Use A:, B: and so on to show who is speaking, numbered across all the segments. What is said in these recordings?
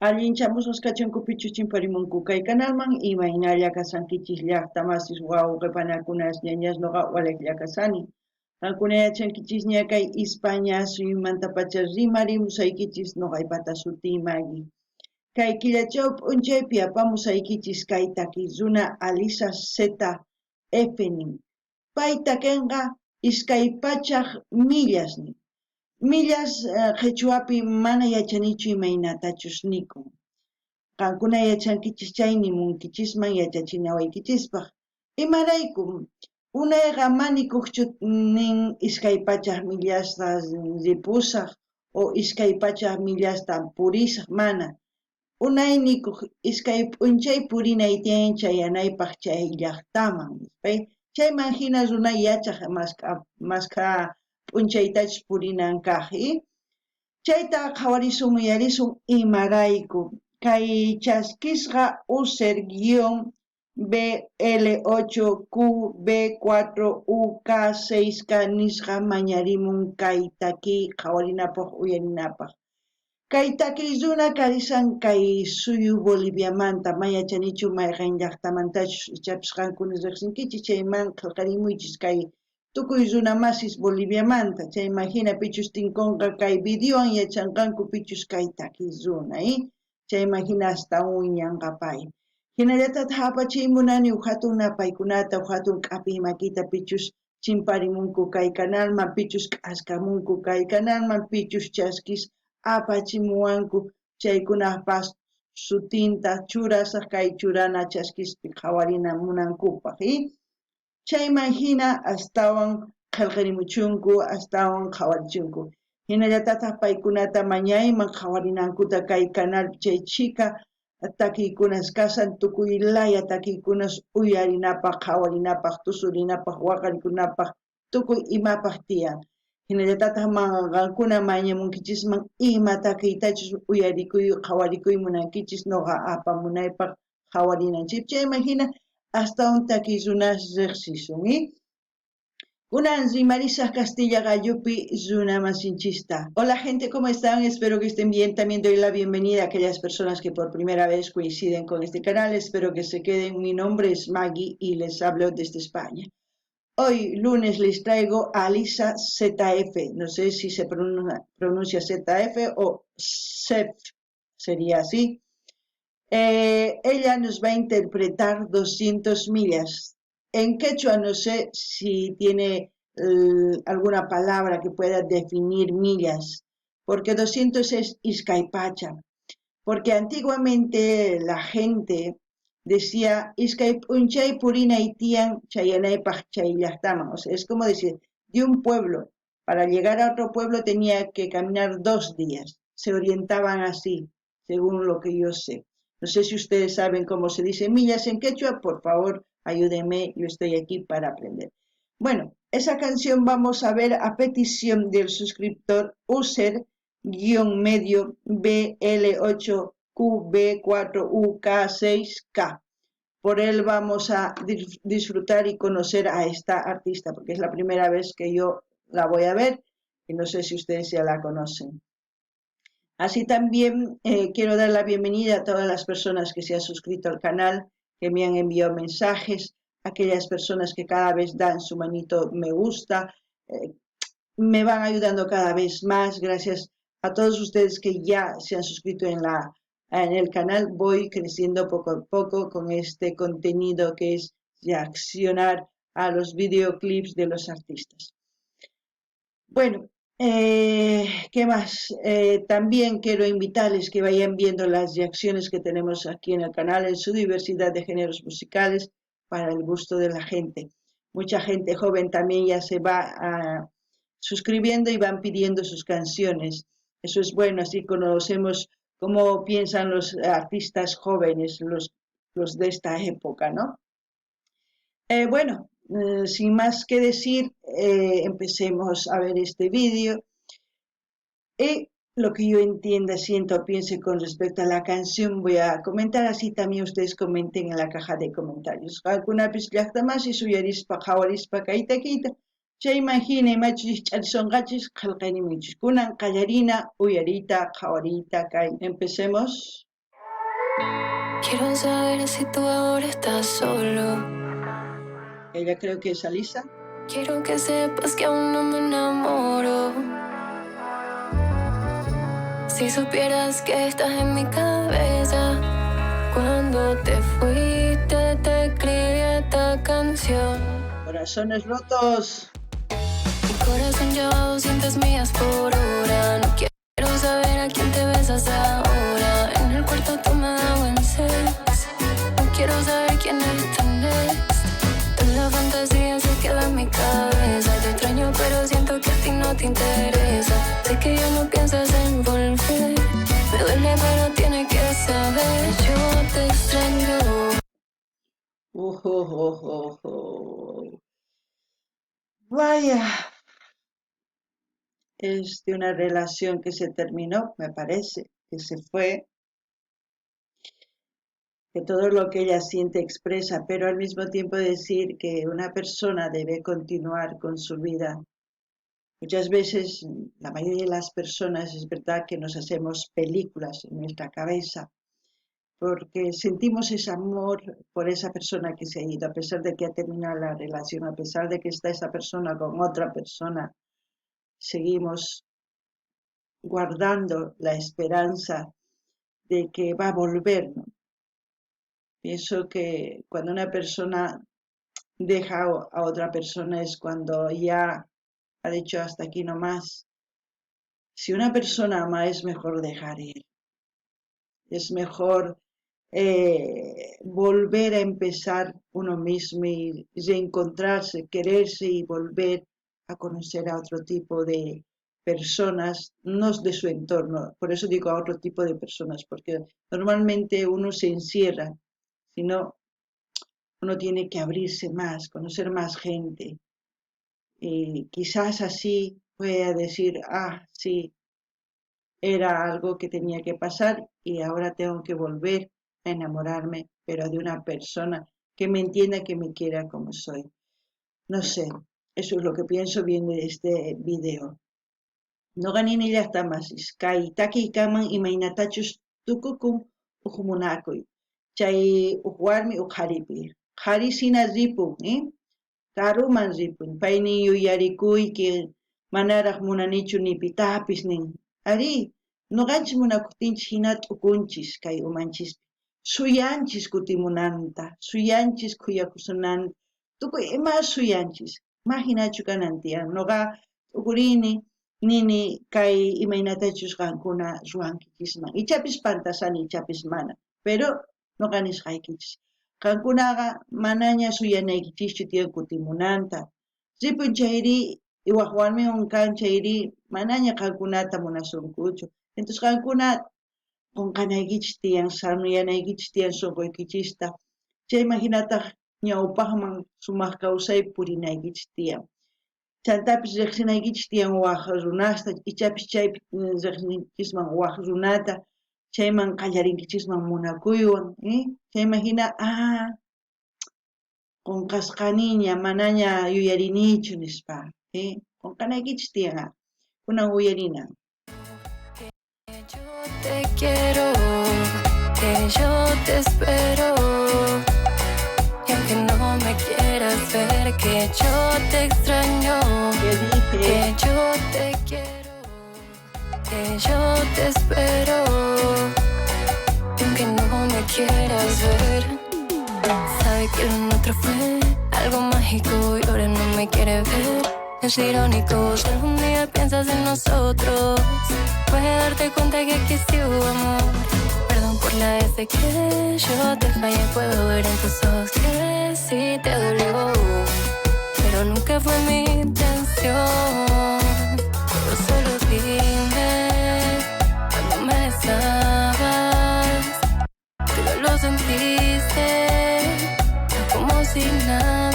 A: Allinchamusqas kachunku pichus chimparimunku kay kanalman, imaynalla kashankichis llaqta masis wawqe panakunas ñañas noqa walejlla kashani. Qankuna yachankichisña kay Ispaña suyumantapacha rimarimusaykichis noqaypata sutiy Maggie. Kay killachaw p'unchaypi apamusaykichis kay takiy runa Alisa ZF nin. Pay takenqa 200 millas nin. Millas qhichwapi mana yachanichu imaynatachus nikun. Qankuna yachankichis chay nimunkichisman yachachinawaykichispaq. Imarayku? Unayqa manikujchu nin 200 millasta ripusaj o 200 millasta purisaj, mana. Unay nikuj iskay p'unchay purinay tiyan chayanaypaj chay llajtaman, nispay. Chayman jina runa yachaj mask'a p'unchaytachus purinan kaj. Chayta qhawarisun uyarisun imarayku kay chaskisqa user guión BL8QB4UK6K nisqa mañarimun kay takiy qhawarinapaj uyarinapaj. Kay takiy runa karisan kay suyu Boliviamanta, ma yachanichu mayqen llajtamantachus, ichapis qankuna rejsinkichis chayman qhelqarimuychis kay tukuy runa masis Boliviamanta, chayman jina pichus tinkonqa kay videowan yachanqanku pichus kay takiy runa, chayman jina astawan wiñanqa pay. Jinallatataj apachiy munani uj jatun napaykunata, uj jatun k'apiy makita pichus chimparimunku kay canalman, pichus k'askamunku kay canalman, pichus chaskis apachimuwanku chaykunajpas sutinta churasaj kay churana chaskispi qhawarina munankupaj. Chayman jina astawan qhelqerimuchunku, astawan qhawarichunku. Jinallatataj paykunata mañayman qhawarinankuta kay canalpi chay chhika takiykunas kashan, tukuy laya takiykunas uyarinapaj, qhawarinapaj, tusurinapaj, waqarikunapaj, tukuy imapaj tiyan. Jinallatataj qankuna mañamunkichisman ima takiytachus uyarikuy, qhawarikuy munankichis noqa apamunaypaj qhawarinanchik. Chayman jina astawan takiy runas rejsisun. Kunan rimarisaj Castilla gallupi runa masinchista. Hola gente, ¿cómo están? Espero que estén bien. También doy la bienvenida a aquellas personas que por primera vez coinciden con este canal. Espero que se queden. Mi nombre es Maggie y les hablo desde España. Hoy lunes les traigo a Alisa ZF. No sé si se pronuncia ZF o ZF, sería así. Ella nos va a interpretar 200 millas. En quechua no sé si tiene alguna palabra que pueda definir millas, porque 200 es iskay pacha, porque antiguamente la gente decía iskay p'unchay purinay tiyan chayanaypaj chay llajtaman, o sea, es como decir, de un pueblo, para llegar a otro pueblo tenía que caminar 2 días, se orientaban así, según lo que yo sé. No sé si ustedes saben cómo se dice millas en quechua, por favor, ayúdenme, yo estoy aquí para aprender. Bueno, esa canción vamos a ver a petición del suscriptor user guión medio BL8QB4UK6K. Por él vamos a disfrutar y conocer a esta artista, porque es la primera vez que yo la voy a ver y no sé si ustedes ya la conocen. Así también quiero dar la bienvenida a todas las personas que se han suscrito al canal, que me han enviado mensajes, aquellas personas que cada vez dan su manito me gusta, me van ayudando cada vez más. Gracias a todos ustedes que ya se han suscrito en el canal. Voy creciendo poco a poco con este contenido que es reaccionar a los videoclips de los artistas. Bueno, ¿qué más? También quiero invitarles que vayan viendo las reacciones que tenemos aquí en el canal, en su diversidad de géneros musicales, para el gusto de la gente. Mucha gente joven también ya se va suscribiendo y van pidiendo sus canciones. Eso es bueno, así conocemos cómo piensan los artistas jóvenes, los de esta época, ¿no? Sin más que decir, empecemos a ver este vídeo. Y lo que yo entienda, siento, piense con respecto a la canción, voy a comentar, así también ustedes comenten en la caja de comentarios. Qankunapis llaqtamasi suyarispa, qhawarispa kayta kayta, chayman hina imachus ch'arisonqachis qhelqaynimuychis. Kunan qallarina uyariyta, qhawariyta kay. Empecemos.
B: Quiero saber si tú ahora estás solo.
A: Ella creo que es Alisa.
B: Quiero que sepas que aún no me enamoro. Si supieras que estás en mi cabeza, cuando te fuiste te escribí esta canción.
A: Corazones rotos.
B: Mi corazón lleva 200 millas por hora. No quiero saber a quién te besas ahora. En el cuarto tú me das buen sex. No quiero saber quién está next. Toda la fantasía se queda en mi cabeza. Te extraño, pero siento que a ti no te interesa. Sé que ya no piensas en volver. Me duele, pero tienes que saber. Yo te extraño.
A: Ojo, ojo, ojo. Vaya. Es de una relación que se terminó, me parece, que se fue. Que todo lo que ella siente expresa, pero al mismo tiempo decir que una persona debe continuar con su vida. Muchas veces, la mayoría de las personas, es verdad que nos hacemos películas en nuestra cabeza, porque sentimos ese amor por esa persona que se ha ido, a pesar de que ha terminado la relación, a pesar de que está esa persona con otra persona, seguimos guardando la esperanza de que va a volver, ¿no? Pienso que cuando una persona deja a otra persona es cuando ya ha dicho hasta aquí no más. Si una persona ama, es mejor dejar ir. Es mejor volver a empezar uno mismo y reencontrarse, quererse y volver a conocer a otro tipo de personas, no de su entorno. Por eso digo a otro tipo de personas, porque normalmente uno se encierra, sino uno tiene que abrirse más, conocer más gente. Y quizás así pueda decir, ah, sí, era algo que tenía que pasar y ahora tengo que volver a enamorarme, pero de una persona que me entienda, que me quiera como soy. No sé, eso es lo que pienso viendo este video. Noqa nini llaqtamasis, kay takiykaman imaynatachus tukukun uj munakuy, chay uj warmi uj qharipi. Qhari sina ripun, Karuman ripun, paynin yuyarikuyki, manaraj munanichu ni pitapis nin. Arí, noqanchis munakuqtinchis hina t'ukunchis kay umanchispi. Suyanchis kutimunanta, suyanchis khuyakusunanta, tukuy ima suyanchis. Ma hinachu kanan tiyan. Noqa t'ukurini, nini kay imaynatachus qankuna ruwankichisman. Ichapis pantasani, ichapis mana. Pero noqa nisqaykichis. Qankunaqa manaña suyanaykichischu tiyan kutimunanta. Ripun chayri, waj warmiwan kan chayri, manaña qankunata munasunkuchu. Entonces qankuna qonqanaykichis tiyan, sanuyanaykichis tiyan sunquykichista. Chayman hinataq ñawpaqman sumaq kawsay purinaykichis tiyan. Chantapis riqsinaykichis tiyan waj runasta, ichapis chaypi riqsinkichisman waj runata, chayman qallarinkichisman munakuywan, Chayman hina, qonqasqaniña, manaña yuyarinichu nispa, Qonqanaykichis tiyan, kunan uyarina.
B: Yo te quiero, que yo te espero. Y aunque no me quieras ver, que yo te extraño,
A: ¿Qué dije?
B: que yo te quiero, que yo te espero. Y aunque no me quieras ver, sabe que lo nuestro fue algo mágico y ahora no me quiere ver. Es irónico, si algún día piensas en nosotros, puedes darte cuenta que aquí sí hubo amor. Perdón por la vez de que yo te fallé, puedo ver en tus ojos que sí te dolió, pero nunca fue mi intención. Pero solo dime cuando me besabas, tú lo sentiste como si nada.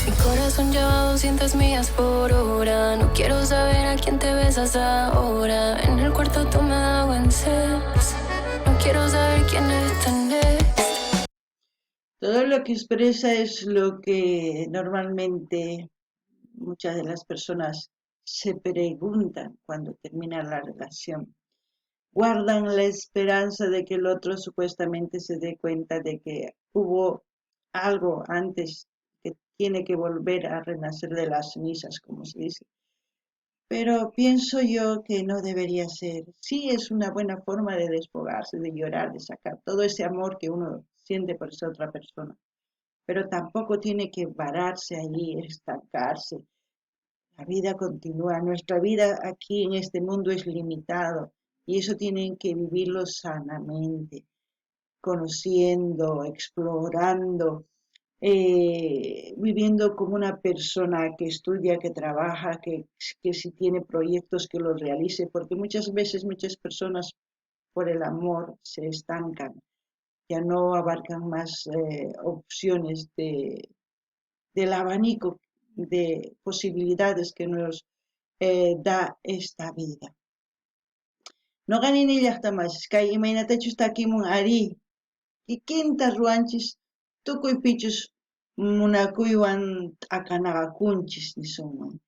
B: Mi corazón lleva 200 millas por hora. No quiero saber a quién te besas ahora. En el cuarto tú me das buen sex. No quiero saber quién está next.
A: Todo lo que expresa es lo que normalmente muchas de las personas se preguntan cuando termina la relación. Guardan la esperanza de que el otro supuestamente se dé cuenta de que hubo algo antes, que tiene que volver a renacer de las cenizas, como se dice. Pero pienso yo que no debería ser. Sí es una buena forma de desfogarse, de llorar, de sacar todo ese amor que uno siente por esa otra persona. Pero tampoco tiene que vararse allí, estancarse. La vida continúa. Nuestra vida aquí en este mundo es limitado y eso tienen que vivirlo sanamente, conociendo, explorando, viviendo como una persona que estudia, que trabaja, que si tiene proyectos que los realice, porque muchas veces muchas personas por el amor se estancan, ya no abarcan más opciones del abanico de posibilidades que nos da esta vida. Noqa nini llaqtamasis, kay imaynatachus takimun arí, kikinta ruwanchis tukuy pichus munakuywan t'akanaqakunchis nisunman.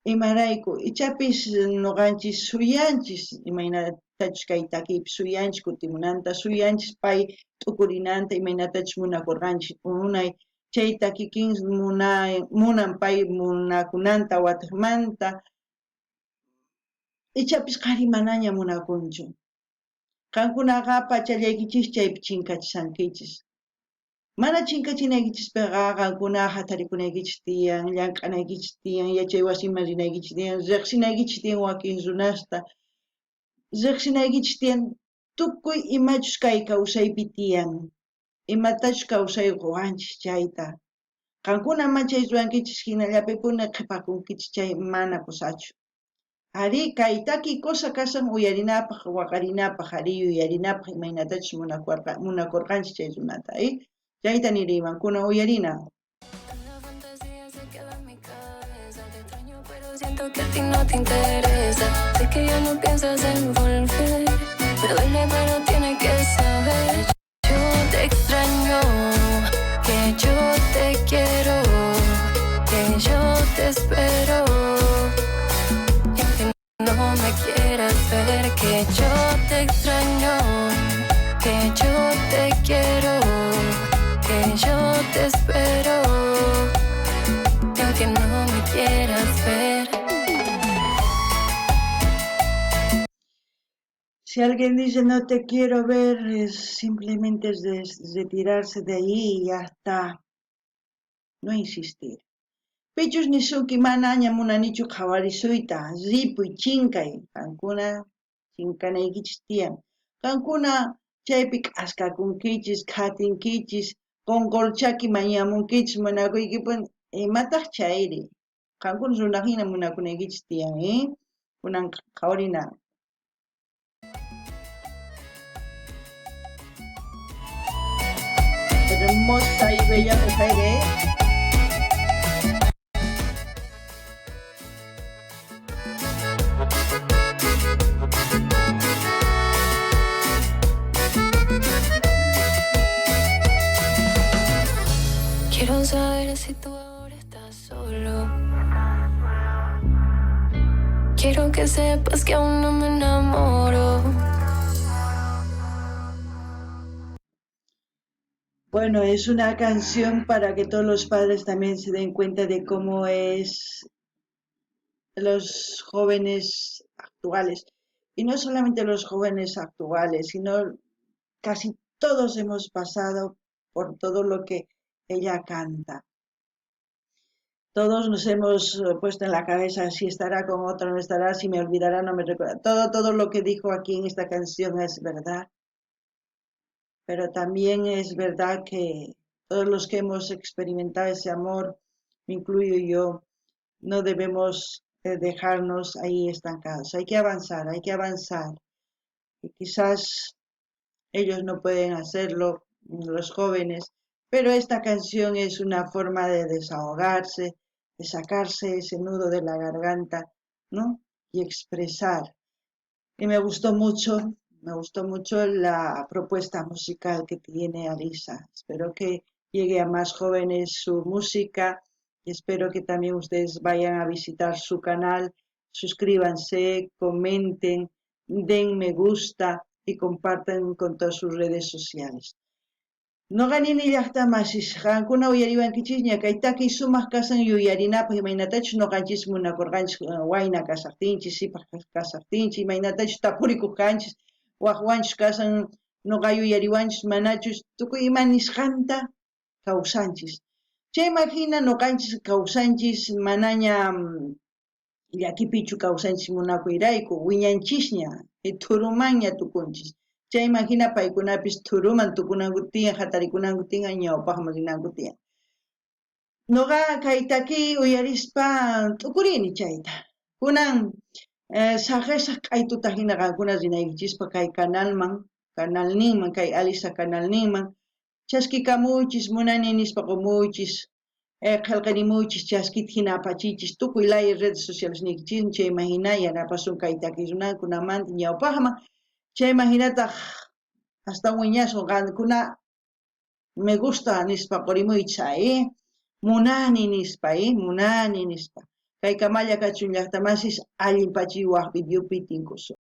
A: Imarayku, ichapis noqanchis suyanchis imaynatachus kay takiypi suyanchis kutimunanta, suyanchis pay t'ukurinanta imaynatachus munakurqanchis unay, chayta kikin munan pay munakunanta watejmanta, ichapis qhari manaña munakunchu. Qankunaqa pachallaykichis chaypi chinkachishankichis. Mana chinkachinaykichispiqa qankuna jatarikunaykichis tiyan, llank'anaykichis tiyan, yachay wasiman rinaykichis tiyan, riqsinaykichis tiyan wakin runasta, riqsinaykichis tiyan tukuy imachus kay kawsaypi tiyan, imatachus kawsay quwanchis chayta. Qankuna machay ruwankichis hinallapipuni qhipakunkichis chay mana kusachu. Arí, kay taki cosa kashan uyarinapaq, waqarinapaq, arí yuyarinapaq imaynatachus munakurqanchis chay runata, Chayta niriyman, kunan uyarina.
B: La fantasía se queda en mi cabeza. Te extraño, pero siento que a ti no te interesa. Sé que ya no piensas en volver. Me duele, pero tienes que saber. Yo te extraño, que yo te quiero, que yo te espero. Y aunque no me quieras ver, que yo te extraño, que yo te quiero, que yo te espero. Y aunque no me quieras ver.
A: Si alguien dice no te quiero ver, es simplemente es retirarse de allí y ya está. No insistir. Pichus nisunki manaña munanichu qhawarisuyta, ripuy chinkay, qankuna chinkanaykichis tiyan. Qankuna chaypi k'askakunkichis, khatinkichis, qonqorchaki mañamunkichis munakuykipun, imataq chayri? Qankuna runajina munakunaykichis tiyan, Kunan qhawarina. Hermosa y bella mujer,
B: Quiero saber si tú ahora estás solo. Quiero que sepas que aún no me enamoro.
A: Bueno, es una canción para que todos los padres también se den cuenta de cómo es los jóvenes actuales. Y no solamente los jóvenes actuales, sino casi todos hemos pasado por todo lo que ella canta. Todos nos hemos puesto en la cabeza si estará con otra, no estará, si me olvidará, no me recuerda. Todo lo que dijo aquí en esta canción es verdad. Pero también es verdad que todos los que hemos experimentado ese amor, me incluyo yo, no debemos dejarnos ahí estancados. Hay que avanzar, hay que avanzar. Y quizás ellos no pueden hacerlo, los jóvenes, pero esta canción es una forma de desahogarse, de sacarse ese nudo de la garganta, ¿no? Y expresar. Y me gustó mucho. Me gustó mucho la propuesta musical que tiene Alisa. Espero que llegue a más jóvenes su música y espero que también ustedes vayan a visitar su canal, suscríbanse, comenten, Den me gusta y compartan con todas sus redes sociales. Noqa nini llajta masis, qankuna uyariwankichisña kay takiy sumaq kasan yuyarinapaq imaynatachus noqanchis munakurqanchis wayna kasaqtinchis, sipaq kasaqtinchis, imaynatachus tapurikuq kanchis, waqwanchus kasan noqa yuyariwanchus manachus tukuy ima nisqanta kawsanchis. Chayman hina noqanchis kawsanchis manaña llakipichu kawsanchis munakuyrayku, wiñanchisña, thurumanña tukunchis. Chayman hina paykunapis thuruman tukunanku tiyan, hatarikunanku tiyan, ñawpaqman rinanku tiyan. Noqa kay takiy uyarispa t'ukurini chayta. Kunan saqesaq q'aytuta hina qankuna rinaykichispaq kay canalman, canalninman, kay Alisa canalninman, Chaskikamuychis, munani nispa qomuychis, qhelqarimuychis, chaskita hina apachiychis tukuy laya redes socialesniykichisman, chayman hina yanapasun kay takiy runankunamanta ñawpaqman, chayman hinataq astawan wiñasun qankuna me gusta nispa qorimuychis ay, munani nispa, munani nispa. Kaykamalla kachun llaqtamasis allin pachiy waj videopi tinkusun.